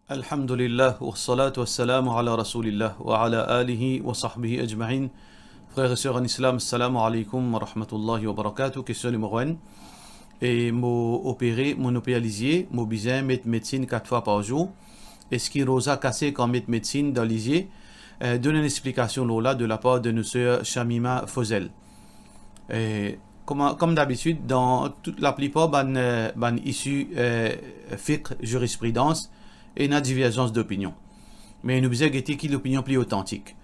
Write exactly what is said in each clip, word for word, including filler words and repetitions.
Alhamdulillah, wassalatu wassalamu ala Rasoulillah, wa ala alihi wa sahbihi ajmain. Frer e ser an Islam, assalamu alaikum wa rahmatullahi wa barakatuh. Kestion nimero enn. E mo opere, mo oper lizie, mo bizin met medsinn kat fwa par zour. Eski roza kase kan met medsinn dan lizie? Eh, donn enn explikasion lor la de lapar de nou ser Shamima Fozel. Eh, kouma, kom dabitid, dan tout, laplipar bann, eh, bann issue, eh, fiqh, jurispridans, ena diverzans dopinion. Me nou bizin gete ki lopinion pli otantik.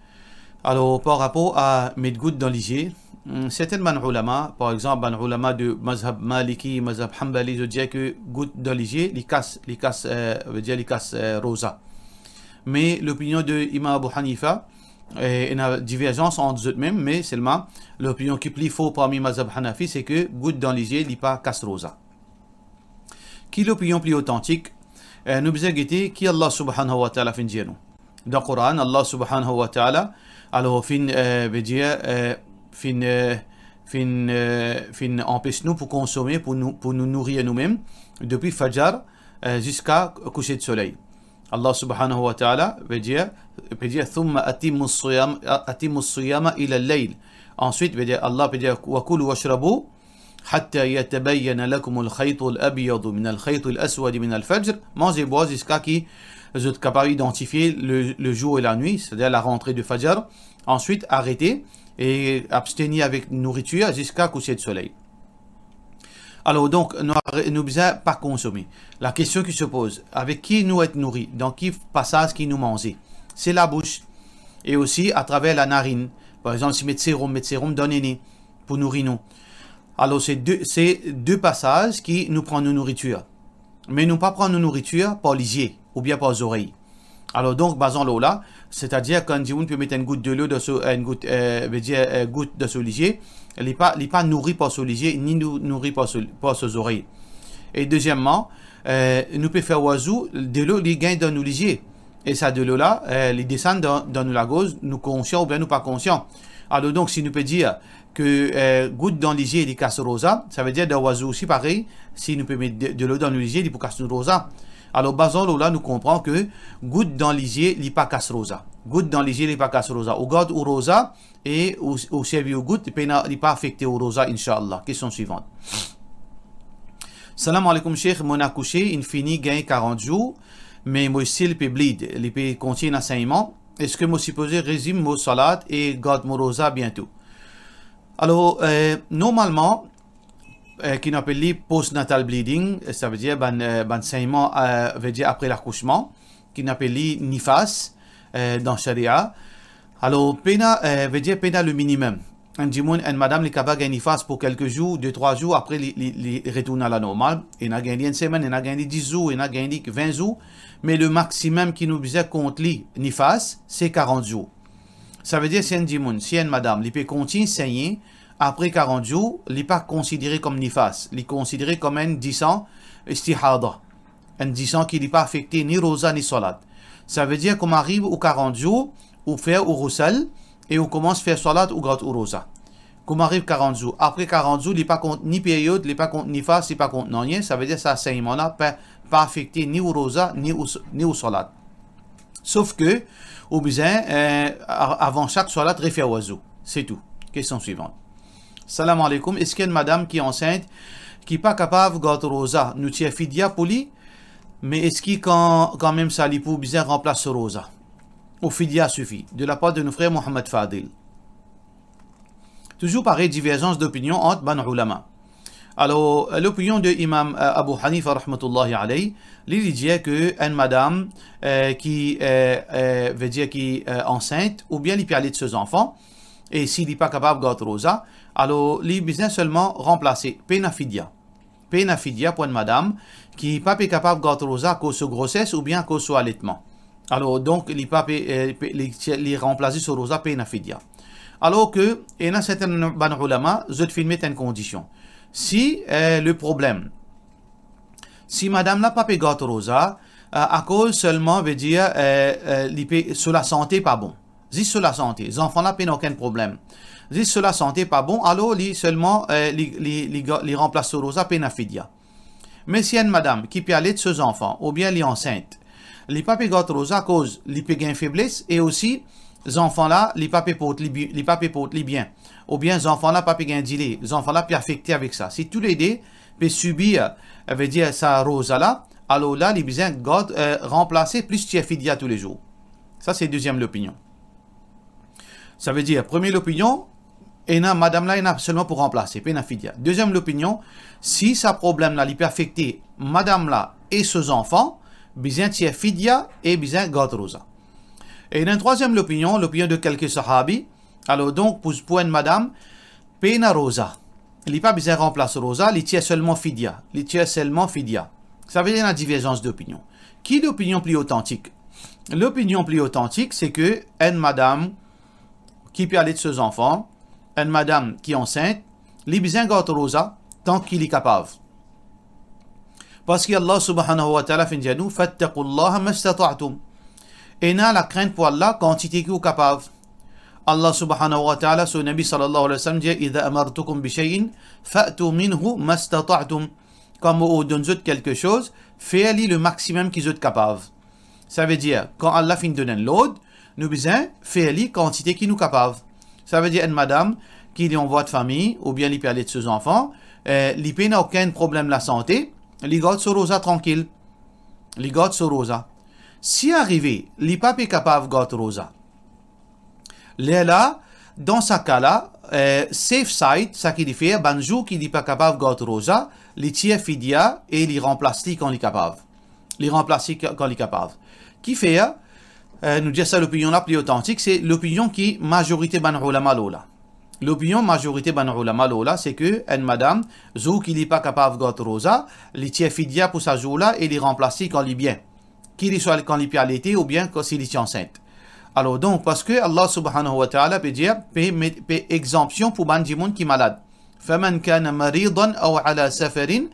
Alor, par rapor a met gout dan lizie, hmm, sertin bann oulama, par exanp, bann oulama de mazhab Maliki, mazhab Hanbali, zot dir ke gout dan lizie, li kas, li kas, eh, vedir li kas, eh, roza. Me lopinion de Imam Abu Hanifa, eh, ena diverzans ant zot mem, me selman lopinion ki pli for parmi mazhab Hanafi, se ke gout dan lizie, li pa kas roza. Ki lopinion pli otantik? Eh, nou bizin gete ki Allah Subhanahu wa Ta'ala finn dir nou. Dan Koran, Allah Subhanahu wa Ta'ala, alor, finn, eh, vedir, eh, finn, eh, finn, eh, finn anpes nou pou konsome, pou nou, pou nou nourir noumem, depi fajar, eh, ziska kouser de soley. Allah Subhanahu wa Ta'ala vedir, vedir, "Thumma atimmu siyam, atimmu siyama ila al-layl." Answit, vedir, Allah vedir, "Wa kulu washrabu hatta yatabayyana lakumul khaytul abyadu minal khaytil aswadi minal fajr." Manz e bwar ziska ki zot kapav idantifie le, le zour e lanwit, setadir la rantre de fajar. Answit, arete e abstenir avek nouritir ziska kouser de soley. Alor, donk, nou, nou bizin pa konsome. La kestion ki se poz, avek ki nou et nouri? Dan ki pasaz ki nou manze? Se labous e osi atraver lanarinn. Par exanp, si met serom, met serom dan nene pou nouri nou. Alor, se de, se de pasaz ki nou pran nou nouritir. Me nou pa pran nou nouritir par lizie oubien par zorey. Alor donk, bazan lor la, setadir kan dimoun pe met enn gout delo dan so, enn gout, eh, vedir, eh, gout dan so lizie, li pa, li pa nouri par so lizie, ni nou, nouri par so, par so zorey. E dezieman, eh, nou pe fer wazou, delo li gagn dan nou lizie. E sa delo la, eh, li desann dan, dan nou lagorz, nou konsian oubien nou pa konsian. Alor donk, si nou pe dir ke, eh, gout dan lizie, li kas roza, savedir dan wazou osi parey, si nou pe met de, delo dan nou lizie, li pou kas nou roza. Alor, bazan lor la, nou konpran ke gout dan lizie, li pa kas roza. Gout dan lizie, li pa kas roza. Ou gard ou roza e ou, ou servi ou gout, pena, li pa afekte ou roza, inshallah. Kestion swivan. Salam aleykoum, Sheikh. Monn akouse, inn fini gagn karant zour, me mo still pe bleed, li pe kontign ena segnman. Eski mo sipoze rezim mo salat e gard mo roza biento? Alor, eh, normalman, eh, ki nou apel li postnatal bleeding, savedir bann, eh, bann segnman, eh, vedir apre lakousman, ki nou apel li nifas, eh, dan sharia. Alor, pena, eh, vedir pena le minimum. Enn dimoun, enn madam, li kapav gagn nifas pou kelke zour, de, trwa zour, apre li, li, li retourn a la normal. Ena gagn li enn semenn, ena gagn li dis zour, ena gagn li vin zour. Me le maximum ki nou bizin kont li nifas, se karant zour. Savedir si enn dimoun, si enn madam, li pe kontign segne, apre karant zour, li pa konsidere kom nifas, li konsidere kom enn disan istihada. Enn disan ki li pa afekte ni roza ni salat. Savedir kouma ariv ou karant zour, ou fer ou ghusl, e ou koumans fer salat, ou gard ou roza. Kouma ariv karant zour, apre karant zour, li pa kont ni period, li pa kont nifas, li pa kont nanye, savedir sa segnman la pa, pa afekte ni ou roza, ni ou, ni ou salat. Sof ke, ou bizin, eh, a-, avan sak salat, refer wazou. Se tou. Kestion swivan. Salam aleykoum. Eski enn madam ki ansint, ki pa kapav gard roza, nou tir fidya pou li? Me eski kan, kanmem sa, li pou bizin ranplas so roza? Ou fidya sifi? De lapar de nou frer Mohamed Fadil. Touzour parey, diverzans dopinion ant bann oulama. Alor, lopinion de Imam, eh, Abu Hanifa rahmatullahi alayh, li, li dir ke enn madam, eh, ki, eh, eh, vedir ki, eh, ansint, oubien li pe alet so zanfan, e si li pa kapav gard roza, alor li bizin selman ranplase, pena fidya. Pena fidya pou enn madam ki pa pe kapav gard roza akoz so groses oubien akoz so aletman. Alor, donk, li pa pe, eh, pe, li, li ranplase so roza, pena fidya. Alor ke, ena sertin bann oulama, zot finn met enn kondision. Si, eh, le problem, si madam la pa pe gard roza, eh, akoz selman, vedir, eh, eh, li pe, so lasante pa bon. Zis so lasante, zanfan la pena okenn problem. Zis so lasante pa bon, alor li selman, eh, li, li, li ga-, li ranplas so roza, pena fidya. Me si enn madam ki pe alet so zanfan, oubien li ansint, li pa pe gard roza akoz li pe gagn febles e osi zanfan la, li pa pe port li bi-, li pa pe port li bien. Oubien zanfan la pa pe gagn dile, zanfan la pe afekte avek sa. Si toulede pe sibir, eh, vedir sa roza la, alor la, li bizin gard, eh, ranplase plis tir fidya toulezour. Sa se deziem lopinion. Savedir, premie lopinion, ena madam la, ena selman pou ranplase, pena fidya. Deziem lopinion, si sa problem la, li pe afekte madam la e so zanfan, bizin tir fidya e bizin gard roza. E ena enn trwaziem lopinion, lopinion de kelke sahabi. Alor donk, pou, pou enn madam, pena roza. Li pa bizin ranplas roza, li tir selman fidya. Li tir selman fidya. Savedir ena diverzans dopinion. Ki lopinion pli otantik? Lopinion pli otantik, se ke enn madam ki pe alet so zanfan, enn madam ki ansint, li bizin gard roza tan ki li kapav. Parski Allah subhanahu wa ta'ala finn dir nou, "Fattaqullaha mastata'tum." Ena lakrint pou Allah kantite ki ou kapav. Allah subhanahu wa ta'ala, so Nabi sallallahu alayhi wa sallam dir, "Idha amartukum bi shay'in, fa'tu minhu mastata'tum." Kan mo ordonn zot kelke soz, fer li le maximum ki zot kapav. Savedir, kan Allah finn donn enn lord, nou bizin fer li kantite ki nou kapav. Savedir, enn madam ki li an vwa de fami, oubien li pe alet so zanfan, eh, li pena okenn problem lasante, li gard so roza trankil. Li gard so roza. Si arive, li pa pe kapav gard roza, lerla, dan sa ka la, eh, safe side, sa ki li fer, bann zour ki li pa kapav gard roza, li tir fidya e li ranplas li kan li kapav. Li ranplas li ka-, kan li kapav. Kifer, eh, nou dir sa lopinion la pli otantik, se lopinion ki mazorite bann oulama lor la. Lopinion mazorite bann oulama lor la, se ke enn madam, zour ki li pa kapav gard roza, li tir fidya pou sa zour la e li ranplas li kan li bien. Ki li swa kan li pe alete oubien kan si li ti ansint. Alor donk, parski Allah subhanahu wa ta'ala pe dir, pe met, pe exanpsion pou bann dimoun ki malad. "Faman kana maridan aw ala safarin,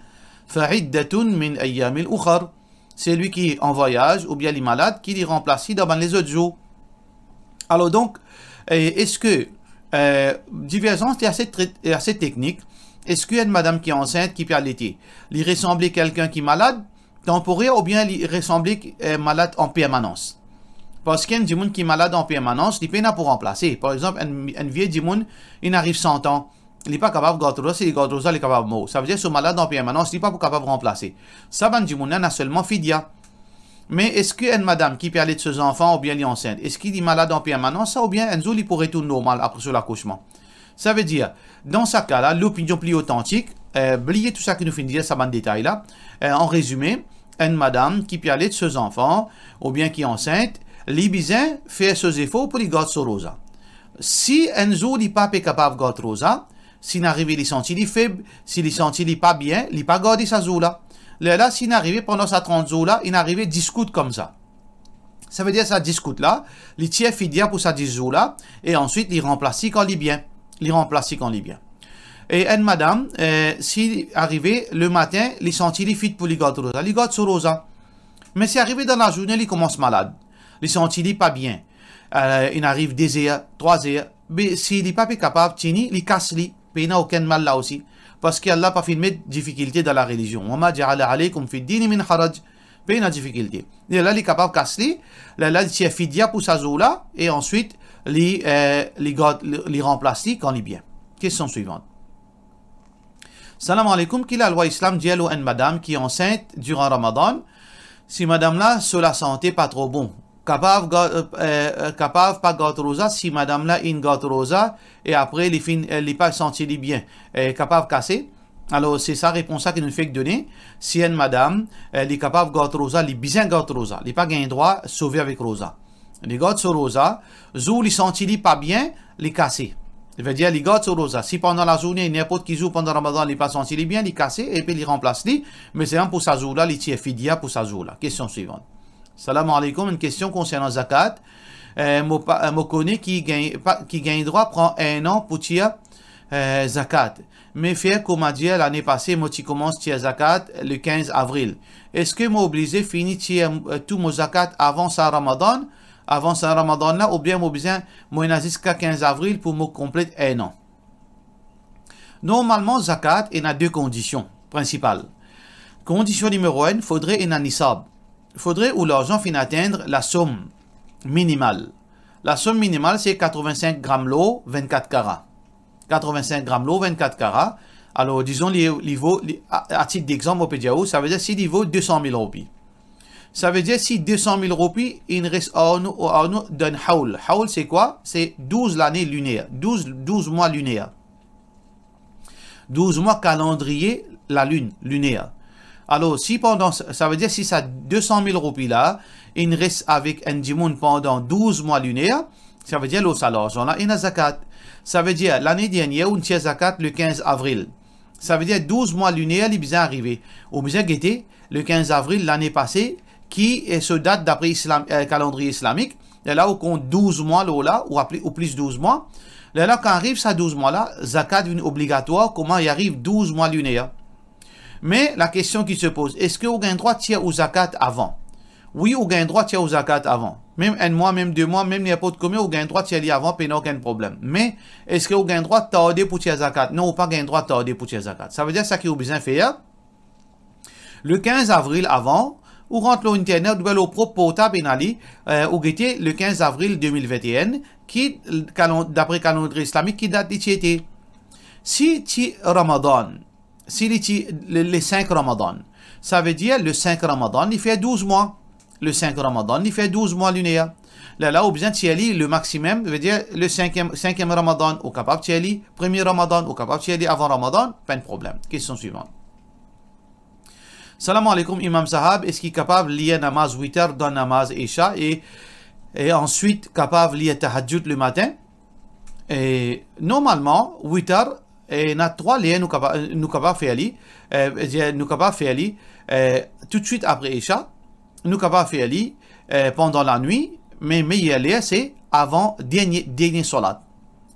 fa iddatun min ayyamin ukhar." Selwi ki an vwayaz oubien li malad, ki li ranplas li dan bann lezot zour. Alor donk, eh, eski, eh, diverzans li ase tre-, li ase teknik. Eski enn madam ki ansint, ki pe alete, li resanble kikenn ki malad, tanporer, oubien li resanble, eh, malad an permanans? Parski enn dimoun ki malad an permanans, li pena pou ranplase. Par exanp, enn, enn vie dimoun, inn ariv san an, li pa kapav gard roza, si li gard roza, li kapav mor. Savedir so malad an permanans, li pa pou kapav ranplase. Sa bann dimoun la, ena selman fidya. Me eski enn madam ki pe alet so zanfan oubien li ansint, eski li malad an permanans sa, oubien enn zour li pou retourn normal apre so lakosman? Savedir, dan sa ka la, lopinion pli otantik, eh, bliye tou sa ki nou finn dir, sa bann detay la. Eh, an rezime, enn madam ki pe alet so zanfan oubien ki ansint, li bizin fer so zefor pou li gard so roza. Si enn zour li pa pe kapav gard roza, si inn arive li santi li feb, si li santi li pa bien, li pa garde sa zour la. Lerla, si inn arive pandan sa trant zour la, inn arive dis kout koumsa. Savedir sa dis kout la, li tir fidya pou sa dis zour la, e answit li ranplas li kan li bien. Li ranplas li kan li bien. E enn madam, eh, si arive lematin, li santi li fit pou li gard roza, li gard so roza. Me si arive dan lazourne, li koumans malad, li santi li pa bien, eh, inn ariv de zer, trwa zer, be si li pa pe kapav tini, li kas li, pena okenn mal la osi. Parski Allah pa finn met difikilte dan larelizion. "Wa ma ja'ala alaykum fid dini min haraj." Pena difikilte. Lerla li kapav kas li, lerla li tir fidya pou sa zour la, e answit li, eh, li gard, li, li ranplas li kan li bien. Kestion swivant. Salam aleykoum, ki lalwa Islam dir lor enn madam ki ansint diran Ramadan, si madam la so lasante pa tro bon? Kapav ga-, eh, eh, kapav pa gard roza, si madam la inn gard roza e apre li finn, eh, li pa santi li bien, eh, kapav kase? Alor, se sa repons la ki nou fek done. Si enn madam, eh, li kapav gard roza, li bizin gard roza, li pa gagn drwa sove avek roza. Li gard so roza, zour li santi li pa bien, li kase. Vedir, li gard so roza. Si pandan lazourne, ninport ki zour pandan Ramadan, li pa santi li bien, li kase, epi li ranplas li, me selman pou sa zour la, li tir fidya pou sa zour la. Kestion swivant. Salam aleykoum, enn kestion konsernan zakat. Eh, mo pa, eh, mo kone ki gagn, pa, ki gagn drwa pran enn an pou tir, eh, zakat. Me fer kouma dir lane pase, mo ti koumans tir zakat le kinz avril. Eski mo oblize fini tir, eh, tou mo zakat avan sa Ramadan, avan sa Ramadan la, oubien mo bizin, mo ena ziska kinz avril pou mo konplet enn an? Normalman, zakat ena de kondision prinsipal. Kondision nimero enn, fodre ena nisab. fodre ou larzan finn atenn lasom minimal. Lasom minimal, se katrovin-sink gram lor, vinn-kat kara. Katrovin-sink gram lor, vinn-kat kara. Alor, dizon, li, li vo, li, a, a tit degzanp, mo pe dir ou, savedir si li vo de san mil roupi. Savedir si de san mil roupi, inn res ar nou, ar nou dan hawl. Hawl, se kwa? Se douz lane liner, douz, douz mwa liner. Douz mwa kalandriye lalinn, liner. Alor, si pandan, savedir si sa de san mil roupi la, inn res avek enn dimoun pandan douz mwa liner, savedir lor sa larzan la, ena zakat. Savedir, lane dernie, ou'nn tir zakat le kinz avril. Savedir, douz mwa liner, li bizin arive. Ou bizin gete, le kinz avril lane pase, ki, eh, so dat dapre islam, eh, kalandriye islamik, lerla ou kont douz mwa lor la, ou apli-, ou plis douz mwa. Lerla, kan ariv sa douz mwa la, zakat vinn obligatwar, kouma li ariv douz mwa liner. Me lakestion ki se poz, eski ou gagn drwa tir ou zakat avan? Wi, ou gagn drwa tir ou zakat avan. Mem enn mwa, mem de mwa, mem ninport komie, ou gagn drwa tir li avan, pena okenn problem. Me, eski ou gagn drwa tarde pou tir zakat? Non, ou pa gagn drwa tarde pou tir zakat. Savedir sa ki ou bizin fer, le kinz avril avan, ou rant lor internet, oubien lor prop portab ena li, eh, ou gete le kinz avril de mil vinn-enn, ki, kalan-, dapre kalandriye islamik, ki dat li ti ete. Si ti Ramadan, si li ti le, le sink Ramadan, savedir le sink Ramadan, li fer douz mwa. Le sink Ramadan, li fer douz mwa liner. Lerla, ou bizin tir li le maximum, vedir le sinkiem, sinkiem Ramadan, ou kapav tir li, premie Ramadan, ou kapav tir li avan Ramadan, pa enn problem. Kestion swivan. Salam aleykoum, Imam Sahab, eski kapav lir namaz witar dan namaz Isha e, e answit kapav lir tahajjud le matin? E normalman, witar, ena trwa ler nou kapa-, nou kapav fer li, eh, nou kapav fer li, eh, toutswit apre Isha, nou kapav fer li, eh, pandan lanwit, me meyer ler se avan dernie, dernie salat.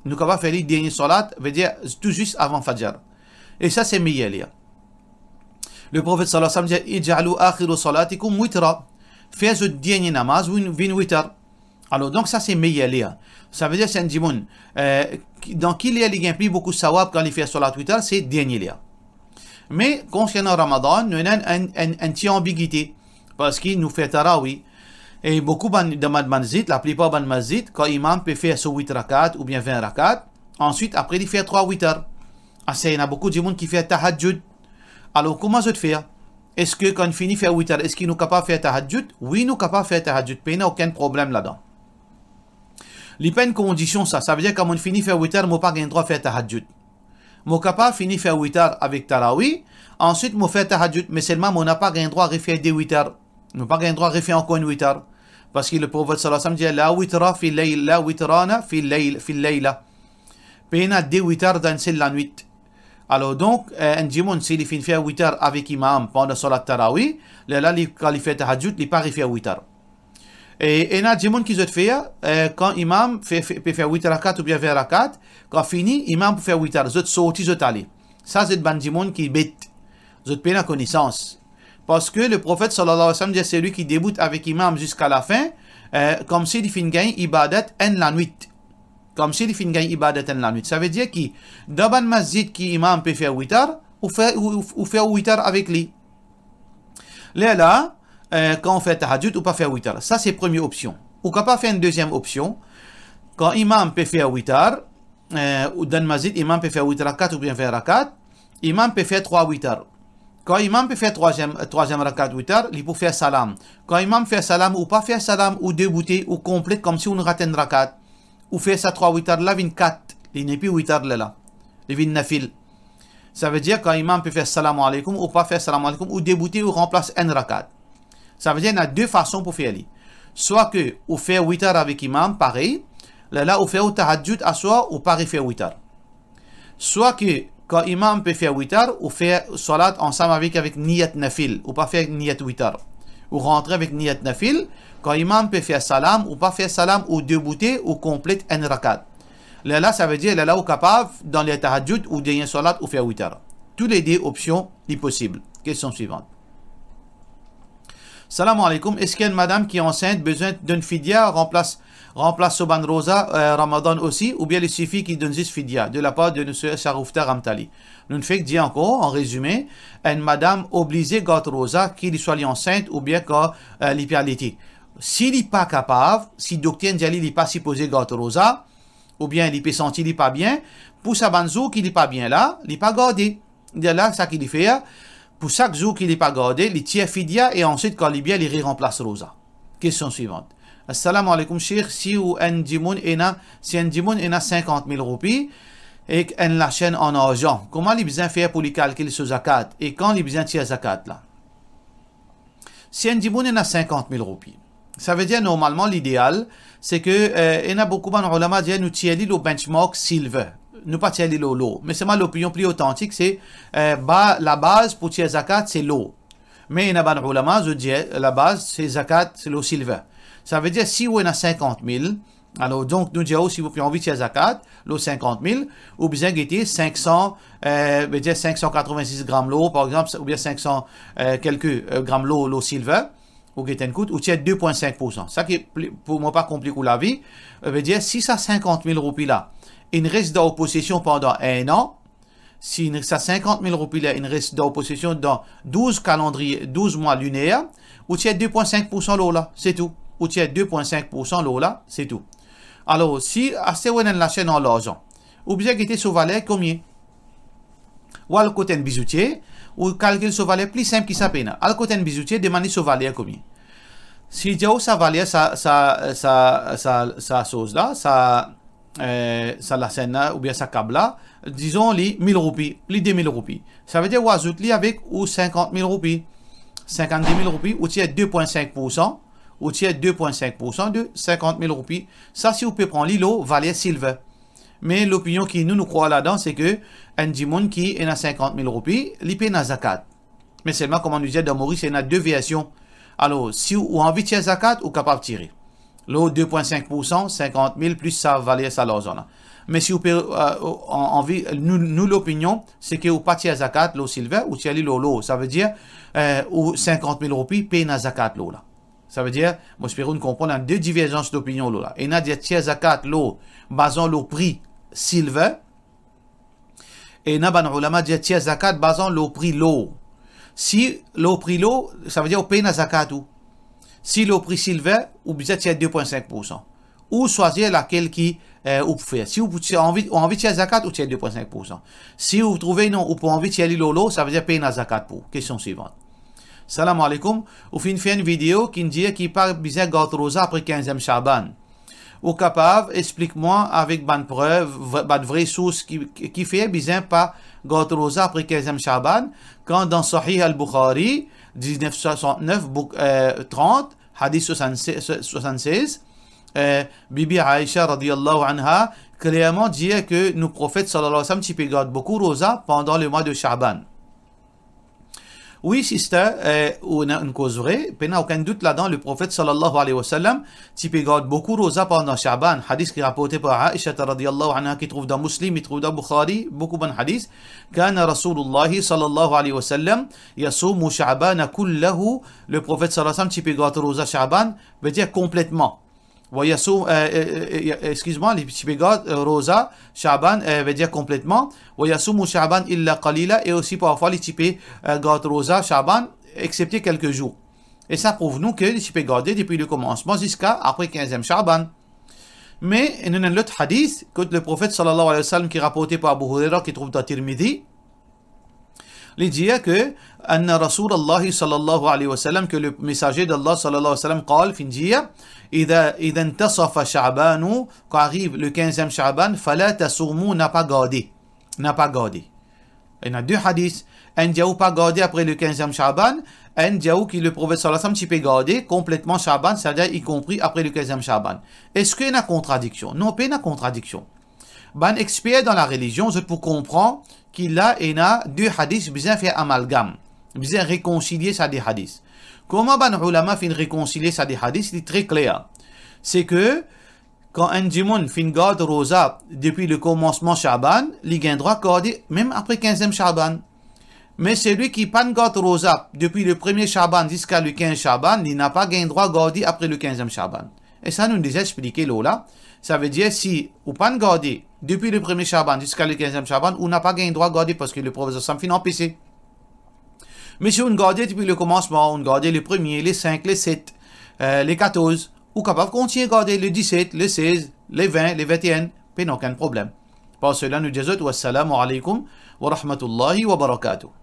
Nou kapav fer li dernie salat, vedir tou zis avan Fajr. E sa se meyer ler. Le Profet sallallahu alayhi wa sallam dir, "Ij'alu akhira salatikum witra." Fer zot dernie namaz vinn, vinn witar. Alor, donk, sa se meyer ler. Savedir, si enn dimoun, eh, ki, dan ki ler li gagn pli boukou sawab kan li fer salat witar, se dernie ler. Me, konsernan Ramadan, nou ena enn, enn, enn, enn ti anbigite, parski nou fer tarawi. E boukou bann, dan bann masjid, laplipar bann masjid, kan imam pe fer so wit rakat oubien vin rakat, answit, apre li fer trwa witar. Ase, ena boukou dimoun ki fer tahajjud. Alor, kouma zot fer? Eski kan fini fer witar, eski nou kapav fer tahajjud? Wi, nou kapav fer tahajjud, pena okenn problem ladan. Li pa enn kondision sa, savedir kan mo'nn fini fer witar, mo pa gagn drwa fer tahajjud. Mo kapav fini fer witar avek tarawi, answit mo fer tahajjud, me selman mo napa gagn drwa refer de witar. Mo pa gagn drwa refer ankor enn witar. Parski le Profet sallallahu alayhi wa sallam dir, "La witra fi layl, la witrana fi layl, fi layla." Pena de witar dan enn sel lanwit. Alor donk, eh, enn dimoun, si li finn fer witar avek imam pandan salat tarawi, lerla li, kan li fer tahajjud, li pa refer witar. E ena dimoun ki zot fer, eh, kan imam fe, fe, pe fer wit rakat oubien vin rakat, kan fini, imam pou fer witar, zot sorti, zot ale. Sa zot bann dimoun ki bet, zot pena konesans. Parski le Profet sallallahu alayhi wa sallam dir, "Selwi ki debout avek imam ziska lafin, eh, koumsi li finn gagn ibadat enn lanwit." Koumsi li finn gagn ibadat enn lanwit. Savedir ki, dan bann masjid ki imam pe fer witar, ou fer, ou, ou, ou fer witar avek li. Lerla, eh, kan ou fer tahajjud, ou pa fer witar. Sa se premie opsion. Ou kapav fer enn deziem opsion. Kan imam pe fer witar, eh, ou dan masjid, imam pe fer wit rakat oubien vin rakat, imam pe fer trwa witar. Kan imam pe fer trwaziem, trwaziem rakat witar, li pou fer salam. Kan imam fer salam, ou pa fer salam, ou deboute, ou konplet koumsi ou'nn rat enn rakat. Ou fer sa trwa witar la, vinn kat, li nepli witar lerla. Li vinn nafil. Savedir kan imam pe fer salam aleykoum, ou pa fer salam aleykoum, ou deboute, ou ranplas enn rakat. Savedir ena de fason pou fer li. Swa ke ou fer witar avek imam, parey, lerla ou fer ou tahajjud aswar, ou pa refer witar. Swa ke kan imam pe fer witar, ou fer salat ansam avek, avek niyat nafil, ou pa fer niyat witar. Ou rantre avek niyat nafil, kan imam pe fer salam, ou pa fer salam, ou deboute, ou konplet enn rakat. Lerla, savedir, lerla ou kapav, dan ler tahajjud ou dernie salat, ou fer witar. Toulede opsion, li posib. Kestion swivan. Salam alaikum, eski enn madam ki ansint bizin donn fidya ranplas, ranplas so bann roza, eh, Ramadan osi, oubien li sifi ki donn zis fidya? De lapar de nou ser Sharufta Ramtali. Nou fek dir ankor, an rezime, enn madam oblize gard roza, ki li swa li ansint oubien kan, eh, li pe alete. Si li pa kapav, si dokter dir li, li pa sipoze gard roza, oubien li pe santi li pa bien, pou sa bann zour ki li pa bien la, li pa garde. Li la, sa ki li fer, pou sak zour ki li pa garde, li tir fidya e answit, kan li bien, li reranplas roza. Kestion swivant. Assalamu alaikum, Sheikh, si ou enn dimoun ena, si enn dimoun ena sinkant mil roupi ek enn lasenn an arzan, kouma li bizin fer pou li kalkil so zakat e kan li bizin tir zakat la? Si enn dimoun ena sinkant mil roupi, savedir normalman lideal, se ke, eh, ena boukou bann ulama dir nou tir li lor benchmark silver. Nou pa tir li lor lor. Me selman lopinion pli otantik, se, eh, ba, labaz pou tir zakat, se lor. Me ena bann ulama, zot dir, labaz, se zakat, se lor silver. Savedir, si ou ena sinkant mil, alor, donk, nou dir ou, si ou pe anvi tir zakat, lor sinkant mil, ou bizin gete sink san, eh, vedir sink san katrovin-sis gram lor, par exanp, oubien sink san, eh, kelke, eh, gram lor, lor silver, ou gete enn kout, ou tir de pwin sink pou san. Sa ki pli, pou mwa pa konplik ou lavi, eh, vedir, si sa sinkant mil roupi la, inn res dan ou posesion pandan enn an, si sa sinkant mil roupi la inn res dan ou posesion dan douz kalandriye, douz mwa liner, ou tir de pwin sink pou san lor la, se tou. Ou tir de pwin sink pou san lor la, se tou. Alor, si aster ou ena enn lasenn an larzan, ou bizin gete so valer komie. Ou al kot enn bizoutie, ou kalkil so valer pli sinp ki sa pena. Al kot enn bizoutie, demann li so valer komie. Si li dir ou sa valer, sa, sa, sa, sa, sa soz la, sa, eh, sa lasenn la, oubien sa kab la, dizon li mil roupi, li de mil roupi. Savedir ou azout li avek ou sinkant mil roupi, sinkant-de mil roupi, ou tir de pwin sink pou san, ou tir de pwin sink pou san de sinkant mil roupi. Sa si ou pe pran li lor valer silver. Me lopinion ki nou, nou krwar ladan, se ke enn dimoun ki ena sinkant mil roupi, li pena zakat. Me selman, kouma nou dir, dan Moris, ena de version. Alor, si ou anvi tir zakat, ou kapav tire. Lor de pwin sink pou san, sinkant mil plis sa valer sa larzan la. Me si ou pe, eh, an-, anvi, nou, nou lopinion, se ke ou pa tir zakat lor silver, ou tir li lor lor. Savedir, eh, ou sinkant mil roupi, pena zakat lor la. Savedir, mo espere ou konpran, ena de diverzans lopinion lor la. Ena dir tir zakat lor, bazan lor pri silver, ena bann ulama dir tir zakat bazan lor pri lor. Si lor pri lor, savedir ou pena zakat ou. Si lor pri silver, ou bizin tir de pwin sink pou san. Ou swazir lakel ki, eh, ou pou fer. Si ou pou tir, anvi, ou anvi tir zakat, ou tir de pwin sink pou san. Si ou trouve non, ou pou anvi tir li lor lor, savedir pena zakat pou ou. Kestion swivant. Salam alaikum. Ou finn fer enn video ki dir ki pa bizin gard roza apre kinzem Shaban. Ou kapav explik mwa avek bann prev, v-, bann vre sours ki, ki, kifer bizin pa gard roza apre kinzem Shaban, kan dan Sahih al-Bukhari, diznef swasantnef, bouk, eh, trant, hadis swasannsez, swasannsez, eh, Bibi Aisha radiyallahu anha klerman dir ke nou Profet sallallahu alayhi wa sallam ti pe gard boukou roza pandan lemwa de Shaban. Wi, sister, eh, ou ena enn koz vre, pena okenn dout ladan, le Profet sallallahu alayhi wa sallam ti pe gard boukou roza pandan Shaban. Hadis ki raporte par Aisha radiyallahu anha, ki trouv dan Muslim, ki trouv dan Bukhari, boukou bann hadis. Kana Rasulullah sallallahu alayhi wa sallam yasumu Sha'bana kullahu. Le Profet sallallahu alayhi wa sallam ti pe gard roza Shaban, vedir konpletman. Wa yasum, eh, eh, eh, eh, exkiz mwa, li ti pe gard, eh, roza Shaban, eh, vedir konpletman. Wa yasumu Shaban illa qalila, e osi parfwa li ti pe, eh, gard roza Shaban, exsepte kelke zour. E sa prouv nou ke li ti pe garde depi le komansman ziska apre kinzem Shaban. Me nou ena enn lot hadis, kot le Profet sallallahu alayhi wa sallam ki raporte par Abu Hurayra, ki trouv dan Tirmidhi, li dir ke, anna Rasulullah sallallahu alayhi wa sallam, ke le Mesaze d'Allah sallallahu alayhi wa sallam qal, finn dir, idha, idha intasafa Sha'banu, kan ariv le kinzem Shaban, fala tasumu, na pa garde. Na pa garde. Ena de hadis. Enn dir ou pa garde apre le kinzem Shaban, enn dir ou ki le Profet sallallahu alayhi wa sallam ti pe garde konpletman Shaban, setadir inkonpri apre le kinzem Shaban. Eski ena kontradiksion? Non, pena kontradiksion. Bann exper dan larelizion, zot pou konpran ki la ena de hadis, bizin fer amalgam, bizin rekonsilie sa de hadis. Kouma bann ulama finn rekonsilie sa de hadis? Li tre kler. Se ke kan enn dimoun finn gard roza depi le komansman Shaban, li gagn drwa garde mem apre kinzem Shaban. Me selwi ki pa'nn gard roza depi le premie Shaban ziska le kinz Shaban, li napa gagn drwa garde apre le kinziem Shaban. E sa nou deza explike lor la. Savedir, si ou pa'nn garde depi le premie Shaban ziska le kinziem Shaban, ou napa gagn drwa garde, parski le Profet sallam finn anpese. Me si ou'nn garde depi le komansman, ou'nn garde le premie, le sink, le set, eh, le katorz, ou kapav kontigne garde le diset, le sez, le vin, le vinteenn, pena okenn problem. Par sela, nou dir zot, wassalamu alaikum wa rahmatullahi wa barakatuh.